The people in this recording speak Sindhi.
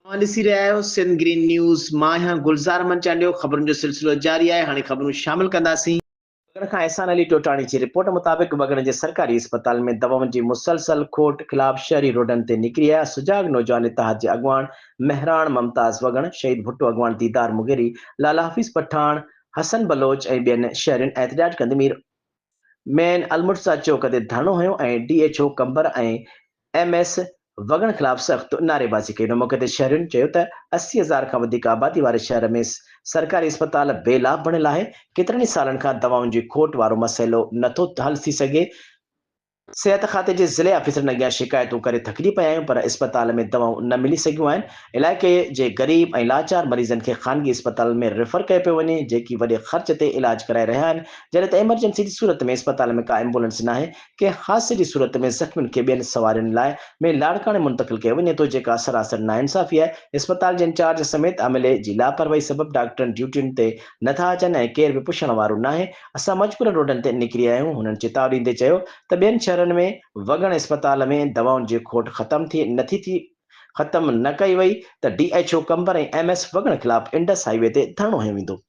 اوهان ڏسي رهيا آهيو سنڌ گرين نيوز، مان آهيان گلزار احمد چانڊيو، خبرن جو سلسلو جاري آهي، هاڻي خبرون شامل ڪنداسين. وڳڻ کان احسان علي ٽوٽاڻي جي رپورٽ مطابق وڳڻ جي سرڪاري اسپتال ۾ دوائن جي مسلسل کوٽ خلاف شهري روڊن تي نڪري آيا، سجاڳ نوجوان اتحاد جي اڳواڻ مهراڻ ممتاز وڳڻ، شهيد ڀٽو اڳواڻ ديدار مغيري، لالا حفيظ پٺاڻ، حسن بلوچ ۽ ٻين شهرين احتجاج ڪندي مير مين المرتضيٰ چوڪ تي ڌرڻو هنيو ۽ D H O Qambar ۽ M S Wagan خلاف سخت نعريبازي ڪئي. ان موقعي تي شهرين چيو ته 80,000 کان وڌيڪ آبادي واري شهر ۾ سرڪاري اسپتال بي لاڀ بڻيل آهي، ڪيترن ئي سالن کان دوائن جي کوٽ وارو مسئلو نٿو حل ٿي سگهي، صحت کاتي جي ضلعي آفيسرن اڳيان شڪايتون ڪري ٿڪجي پيا آهيون پر اسپتال ۾ دوائون نه ملي سگهيون آهن، علائقي جي غريب ۽ لاچار مريضن کي خانگي اسپتالن ۾ ريفر ڪيو پيو وڃي جيڪي وڏي خرچ تي علاج ڪرائي رهيا آهن، جڏهن ته ايمرجنسي جي صورت ۾ اسپتال ۾ ڪا ايمبولنس ناهي، ڪنهن حادثي جي صورت ۾ زخمين کي ٻين سوارين لاء ۾ لاڙڪاڻي منتقل ڪيو وڃي ٿو جيڪا سراسر ناانصافي آهي، اسپتال جي انچارج سميت عملي جي لاپرواهي سبب ڊاڪٽرن ڊيوٽين تي نٿا اچن ۽ ڪير به پڇڻ وارو ناهي، اسان مجبورن روڊن تي نڪري آيا آهيون، هنن چتاء ڏيندي چيو ته ٻين شهرن ۾ وڳڻ اسپتال ۾ دوائن جي کوٽ ختم ٿي نٿي ٿي ختم نه ڪئي وئي ته D H O Qambar ۽ M S Wagan خلاف انڊس هائي وي تي ڌرڻو هنيو ويندو.